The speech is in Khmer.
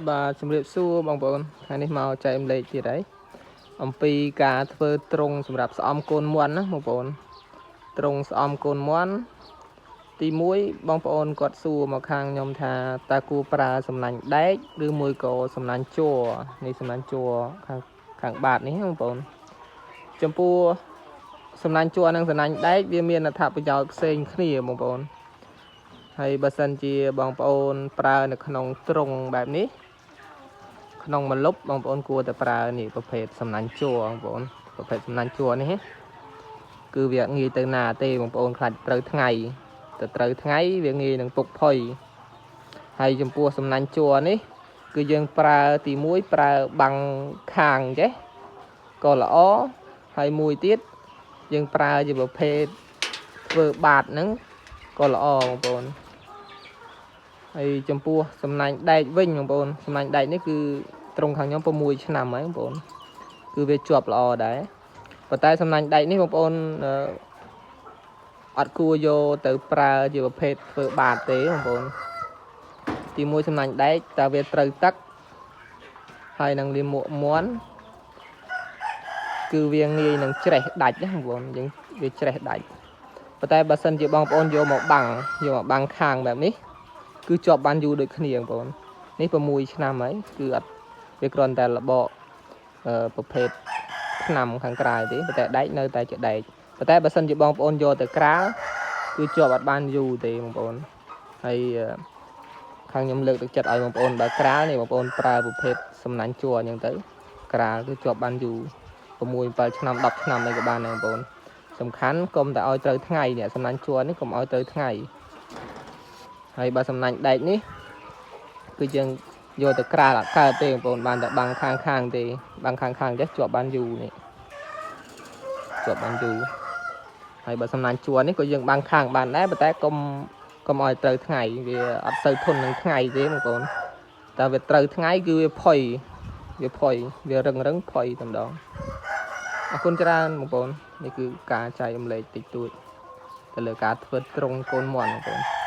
បាទជំរាបសួរបងប្អូនថ្ងៃនេះមកចែករំលែកទៀតហើយអំពីការធ្វើទ្រុងសម្រាប់ស្អំកូនមាន់ណាបងប្អូនទ្រុងស្អំកូនមាន់ទី1បងប្អូនគាត់សួរមកខាងខ្ញុំថាតើគួរប្រើសំណាញ់ដែកឬមួយក៏សំណាញ់ជ័រនេះសំណាញ់ជ័រខាងខាងបាតនេះណាបងប្អូនចំពោះសំណាញ់ជ័រនិងសំណាញ់ដែកវាមានអត្ថប្រយោជន៍ផ្សេងគ្នាបងប្អូនហើយបើសិនជាបងប្អូនប្រើនៅក្នុងទ្រុងបែបនេះ ក្នុងម្លប់បងប្អូនគួរតែប្រើនេះប្រភេទសំណាញ់ជ័របងប្អូនប្រភេទសំណាញ់ជ័រនេះគឺវាអត់ងាយទៅណាទេបងប្អូនខ្លាចត្រូវថ្ងៃទៅត្រូវថ្ងៃវាងាយនឹងពុកផុយហើយចំពោះសំណាញ់ជ័រនេះគឺយើងប្រើទី1ប្រើបាំងខាងចេះក៏ល្អហើយមួយទៀតយើងប្រើជាប្រភេទធ្វើបាតហ្នឹងក៏ល្អបងប្អូនហើយចំពោះសំណាញ់ដែកវិញបងប្អូនសំណាញ់ដែកនេះគឺ ទ្រុងខាងខ្ញុំ6ឆ្នាំហើយបងប្អូនគឺវាជាប់ល្អដែរប៉ុន្តែសំណាញ់ដែកនេះបងប្អូនអឺអត់គួរយកទៅប្រើជាប្រភេទធ្វើបាតទេបងប្អូនទីមួយសំណាញ់ដែកតើវាត្រូវទឹកហើយនឹងលាមកមាន់គឺវាងាយនឹងច្រេះដាច់ណាបងប្អូនយើងវាច្រេះដាច់ប៉ុន្តែបើសិនជាបងប្អូនយកមកបាំងយកមកបាំងខាងបែបនេះគឺជាប់បានយូរដូចគ្នាបងប្អូននេះ6ឆ្នាំហើយគឺអត់ វាគ្រាន់តែរបកអឺប្រភេទថ្នាំខាងក្រៅទេប៉ុន្តែដែកនៅតែជាដែកប៉ុន្តែបើសិនជាបងប្អូនយកទៅក្រាលគឺជាប់អត់បានយូរទេបងប្អូនហើយអឺខាងខ្ញុំលើកទឹកចិត្តឲ្យបងប្អូនបើក្រាលនេះបងប្អូនប្រើប្រភេទសំណាញ់ជ័រអញ្ចឹងទៅក្រាលគឺជាប់បានយូរ6 7ឆ្នាំ10ឆ្នាំអីក៏បានដែរបងប្អូនសំខាន់កុំតែឲ្យត្រូវថ្ងៃនេះសំណាញ់ជ័រនេះកុំឲ្យត្រូវថ្ងៃហើយបើសំណាញ់ដែកនេះគឺយើង យកទៅក្រាលអត់កើតទេបងប្អូនបានតែបាំងខាងខាងទេបាំងខាងខាងចេះជាប់បានយូរនេះជាប់បានយូរហើយបើសំណាញ់ជួរនេះក៏យើងបាំងខាងបានដែរប៉ុន្តែកុំកុំឲ្យត្រូវថ្ងៃវាអត់សូវធន់នឹងថ្ងៃទេបងប្អូនតែវាត្រូវថ្ងៃគឺវាផុយវាផុយវារឹងរឹងផុយតែម្ដងអរគុណច្រើនបងប្អូននេះគឺការចែករំលែកតិចតួចទៅលើការធ្វើទ្រុងកូនមាន់បងប្អូន។